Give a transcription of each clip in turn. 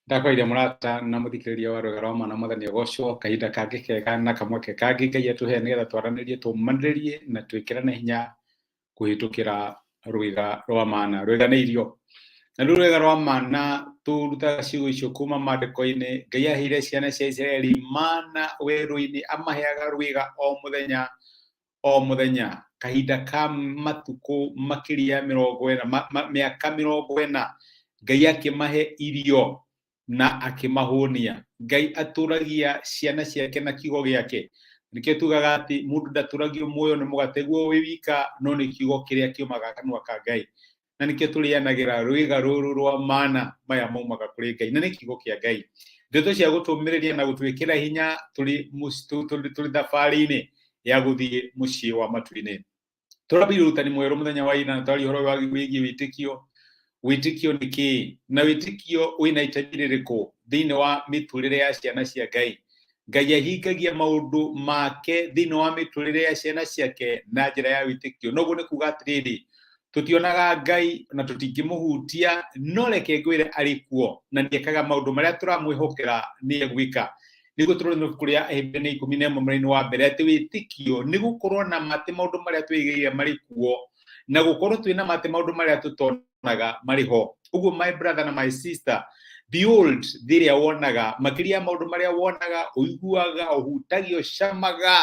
Ndakwaria mũrata na mũthikĩrĩria wa Rwĩga rwa Mana, Mwathani agocwo. Kahinda kangĩ kega na kamweke kangĩ Ngai atũhe nĩgetha twaranĩrie, tũmanĩrĩrie na twĩkĩrane hinya kũhĩtũkĩra Rwĩga rwa Mana. Rwĩga nĩ irio. Na rĩu Rwĩga rwa Mana tũrutaga ciugo icio kuma maandĩko-inĩ. Ngai aheire ciana cia Isiraeli mana werũ-inĩ, amaheaga rwĩga o mũthenya o mũthenya kahinda ka matukũ makĩria ya 40, mĩaka 40, Ngai akĩmahe irio na akĩmahũnia. Ngai atũragia ciana ciake na kiugo gĩake. Nĩkĩo tugaga atĩ mũndũ ndatũragio muoyo nĩ mũgate guo wĩ wika, no nĩ kiugo kĩrĩa kiumaga kanua ka Ngai. Na nĩkĩo tũrĩanagĩra rwĩga rũrũ rwa mana, maya maumaga kũrĩ Ngai na nĩ kiugo kĩa Ngai. Ndeto cia gũtũmĩrĩria na gũtwĩkĩra hinya tũrĩ tũrĩ thabarĩ-inĩ ya gũthiĩ mũciĩ wa matu-inĩ. Tũrambĩrĩria ũrutani mwerũ mũthenya wa ira na twaria ũhoro wĩgiĩ wĩtĩkio. Wĩtĩkio nĩ kĩĩ? Na wĩtĩkio wĩna itemi rĩrĩkũ thĩinĩ wa mĩtũrĩre ya ciana cia Ngai? Ngai ahingagia maũndũ make thĩinĩ wa mĩtũrĩre ya ciana ciake na njĩra ya wĩtĩkio. Noguo nĩ kuga atĩrĩrĩ, tũtionaga Ngai na tũtingĩmũhutia, no reke ngwĩre arĩ kuo na nĩekaga maũndũ marĩa tũramwĩhokera nĩ egwĩka. Nĩguo tũrona ibuku rĩa Ahibirania 11 mũraini wa mbere atĩ wĩtĩkio nĩ gũkorwo na ma atĩ maũndũ marĩa twĩigĩire marĩ kuo na gũkorwo twĩna ma atĩ maũndũ marĩa tũtonaga marĩ ho. Ũguo my brother na my sister, behold thĩ ĩrĩa wonaga, makĩria ya maũndũ marĩa wonaga, ũiguaga, ũhutagia, ũcamaga,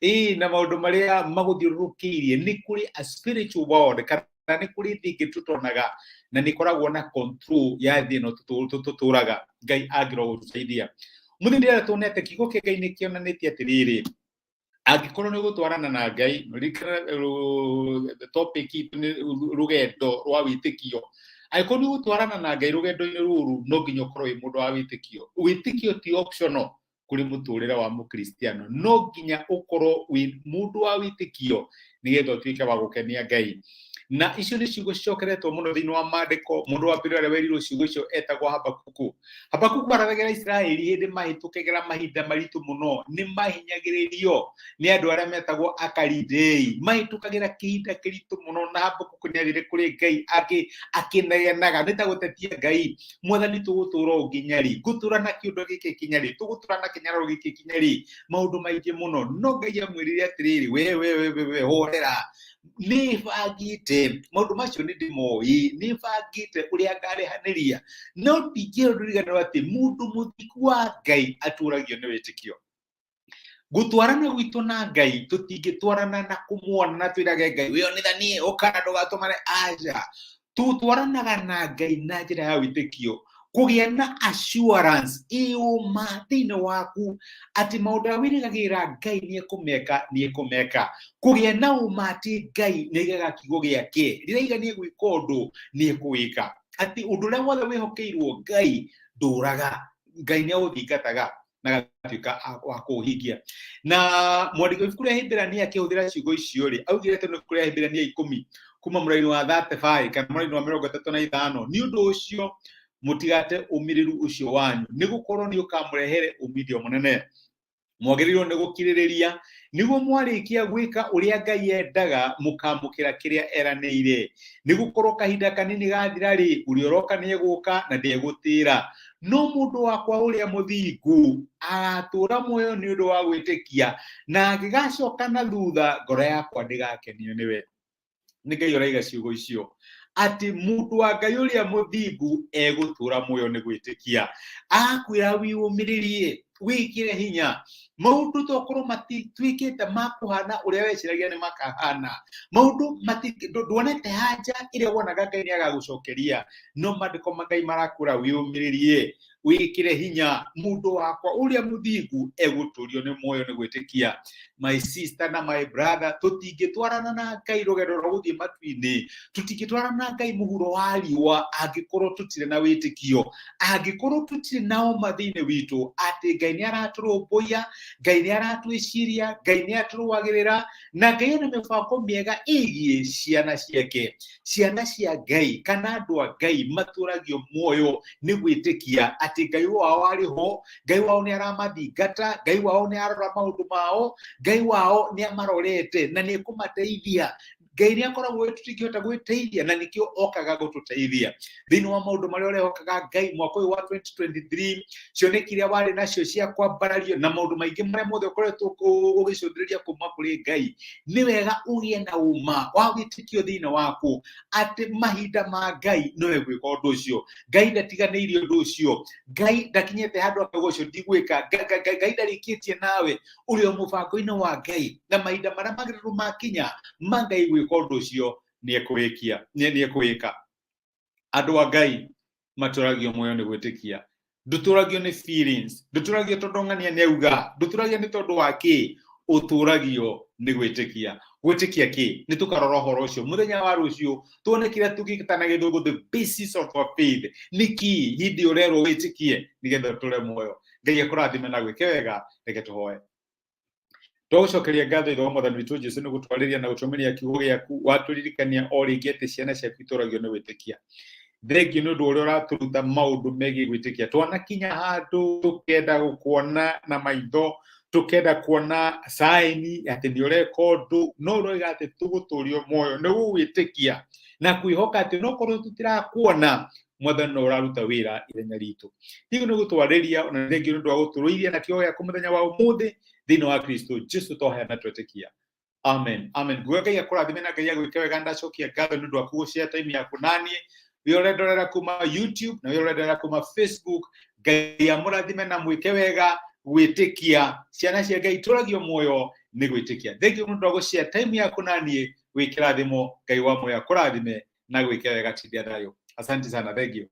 ĩĩ, na maũndũ marĩa magũthiũrũrũkĩirie, nĩ kũrĩ a spiritual world, kana nĩ kũrĩ thĩ ĩngĩ tũtonaga na nĩ ĩkoragwo na control ya thĩ ĩno tũtũraga. Ngai angĩrwo gũtũteithia. Mũthĩ ndĩrenda tuone atĩ kiugo kĩa Ngai nĩ kĩonanĩtie atĩrĩrĩ, angĩkorwo nĩ ũgũtwarana na Ngai, ririkana topic itũ nĩ rũgendo rwa wĩtĩkio. Angĩkorwo nĩ ũgũtwarana na Ngai rũgendo-inĩ rũrũ, no nginya ũkorwo wĩ mũndũ wa wĩtĩkio. Wĩtĩkio ti optional kũrĩ mũtũrĩre wa mũkristiano, no nginya ũkorwo wĩ mũndũ wa wĩtĩkio nĩgetha ũtuĩke wa gũkenia Ngai. Na icio nĩ ciugo cicokeretwo mũno thĩinĩ wa maandĩko. Mũndũ wa mbere ũrĩa werirwo ciugo icio etagwo Habakuku. Habakuku arathagĩra Isiraeli hĩndĩ mahĩtũkagĩra mahinda maritũ mũno, nĩ mahinyagĩrĩrio nĩ andũ arĩa metagwo Akalidei, mahĩtũkagĩra kĩhinda kĩritũ mũno, na Habakuku nĩ athire kũrĩ Ngai akĩnegenaga, nĩ ta gũtetia Ngai, Mwathani tũgũtũra ũũ nginya rĩ? Ngũtũra na kĩũndũ gĩkĩ nginya rĩ? Tũgũtũra na kĩnyararo gĩkĩ nginya rĩ? Maũndũ maingĩ mũno. No Ngai amwĩrire atĩrĩrĩ, we we we we we horera, nĩ bangĩte maũndũ macio, nĩ ndĩmoĩ, nĩ bangĩte ũrĩa ngarĩhanĩria. No ndingĩenda ndũriganĩrwo atĩ mũndũ mũthingu wa Ngai atũragio nĩ wĩtĩkio. Gũtwarana gwitũ na Ngai, tũtingĩtwarana na kũmuona na twĩrage Ngai wĩonithanie, ũka na ndũgatũmane, aca. Tũtwaranaga na Ngai na njĩra ya wĩtĩkio, kũgĩa na assurance ĩũma thĩinĩ waku atĩ maũndũ arĩa wĩrĩgagĩrĩra Ngai nĩ ekũmeka, nĩ ekũmeka. Kũgĩa na ũma atĩ Ngai nĩ aigaga kiugo gĩake, rĩrĩa aiga nĩ egwĩka ũndũ, nĩ ekũwĩka, atĩ ũndũ ũrĩa wothe wĩhokeirwo Ngai ndũraga, Ngai nĩ aũthingataga na agatuĩka wa kũũhingia. Na mwandĩki wa ibuku rĩa Ahibirania akĩhũthĩra ciugo icio rĩ, augire atĩ ibuku rĩa Ahibirania 10 kuma mũraini wa 35 kana mũraini wa 35, nĩ ũndũ ũcio mũtigate ũmĩrĩru ũcio wanyu, nĩ gũkorwo nĩ ũkamũrehere umithio mũnene. Mwagĩrĩirwo nĩ gũkirĩrĩria nĩguo mwarĩkia gwĩka ũrĩa Ngai endaga mũkamũkĩra kĩrĩa eranĩire. Nĩ gũkorwo kahinda kanini gathira rĩ, ũrĩa ũroka nĩ egũka na ndegũtĩra. No mũndũ wakwa ũrĩa mũthingu agatũũra muoyo nĩ ũndũ wa gwĩtĩkia, na angĩgacoka na thutha, ngoro yakwa ndĩgakenio nĩwe. Nĩ Ngai ũraiga ciugo icio atĩ mũndũ wa Ngai ũrĩa mũthingu egũtũũra muoyo nĩ gwĩtĩkia. Akwĩra wĩyũmĩrĩrie, wĩkĩre hinya, maũndũ tokorwo matituĩkĩte ma kũhana ũrĩa weciragia nĩ makahana, maũndũ nduonete haja ĩrĩa wonaga Ngai nĩ agagũcokeria, no maandĩko ma Ngai marakwĩra wĩyũmĩrĩrie, wĩkĩre hinya, mũndũ wakwa ũrĩa mũthingu egũtũrio nĩ muoyo nĩ gwĩtĩkia. My sister na my brother, tũtingĩtwarana na Ngai rũgendo rwa gũthiĩ matu-inĩ, tũtingĩtwarana na Ngai mũhuro wa riũa angĩkorwo tũtirĩ na wĩtĩkio, angĩkorwo tũtirĩ na ũma thĩinĩ witũ atĩ Ngai nĩ aratũrũmbũiya, Ngai nĩ aratwĩciria, Ngai nĩ atũrũagĩrĩra, na Ngai ena mĩbango mĩega ĩgiĩ ciana ciake. Ciana cia Ngai kana andũ a Ngai matũragio muoyo nĩ gwĩtĩkia atĩ Ngai wao arĩ ho, Ngai wao nĩ aramathingata, Ngai wao nĩ arora maũndũ mao, Ngai wao nĩ amarorete na nĩ ekũmateithia. Ngai nĩ akoragwo tũtingĩhota gwĩteithia, na nĩkĩo okaga gũtũteithia thĩinĩ wa maũndũ marĩa ũrehokaga Ngai mwaka ũyũ wa 2023, cioneki iria warĩ nacio cia kwambarario na maũndũ maingĩ marĩa mothe ũkoretwo ũgĩcũthĩrĩria kuma kũrĩ Ngai. Nĩ wega ũgĩe na ũma wa wĩtĩkio thĩinĩ waku atĩ mahinda ma Ngai no egwĩka ũndũ ũcio. Ngai ndatiganĩirie ũndũ ũcio, Ngai ndakinyĩte handũ akauga ũcio ndigwĩka. Ngai ndarĩkĩtie nawe, ũrĩ o mũbango-inĩ wa Ngai, na mahinda marĩa magĩrĩru makinya ma Ngai gwĩka ũndũ ũcio nĩ ekũwĩka. Andũ a Ngai matũragio muoyo nĩ gwĩtĩkia, ndũtũragio nĩ feelings, ndũtũragio tondũ ng'ania nĩ auga, ndũtũragio nĩ tondũ wa kĩ, ũtũragio nĩ gwĩtĩkia. Gwĩtĩkia kĩ? Nĩ tũkarora ũhoro ũcio mũthenya wa rũciũ, tuone kĩrĩa tũngĩta na Gĩthũngũ the basis of our faith. Nĩ kĩ hĩndĩ ũrerwo wĩtĩkie nĩgetha ũtũre muoyo? Ngai akũrathime na gwĩke wega. Reke tũhoe. Twagũcokeria ngatho, Ithe wa Mwathani witũ Jesu, nĩ gũtwarĩria na gũtũmĩria kiugo gĩaku. Watũririkania o rĩngĩ atĩ ciana ciaku itũragio nĩ gwĩtĩkia. Thengiũ nĩ ũndũ ũrĩa ũratũruta maũndũ megiĩ gwĩtĩkia. Twanakinya handũ tũkenda gũkuona na maitho, tũkenda kuona saini atĩ nĩ ũreka ũndũ, no ũroiga atĩ tũgũtũrio muoyo nĩ gũgwĩtĩkia na kwĩhoka atĩ onokorwo tũtirakuona, Mwathani, no ũraruta wĩra ithenya ritũ. Hihi nĩ gũtwarĩria ona thengiũ nĩ ũndũ wa gũtũrũithia na kiugo gĩaku mũthenya wa ũmũthĩ thĩinĩ wa Kristo Jesu twaheana twetĩkia. Amen, amen. Nguga Ngai akũrathime na Ngai agwĩke wega. Ndacokia ngatho nĩ ũndũ wa kũgũcia time yaku naniĩ, wĩ ũrendorera kuma YouTube na wĩ ũrendorera kuma Facebook. Ngai amũrathime na mwĩke wega. Gwĩtĩkia, ciana cia Ngai tũragio muoyo nĩ gwĩtĩkia. Thengiũ mũno ũndũ wa gũcia time yaku naniĩ. Wĩ kĩrathimo. Ngai wa muoyo akũrathime na gwĩke wega. Tindia thayũ. Asante sana, thank you.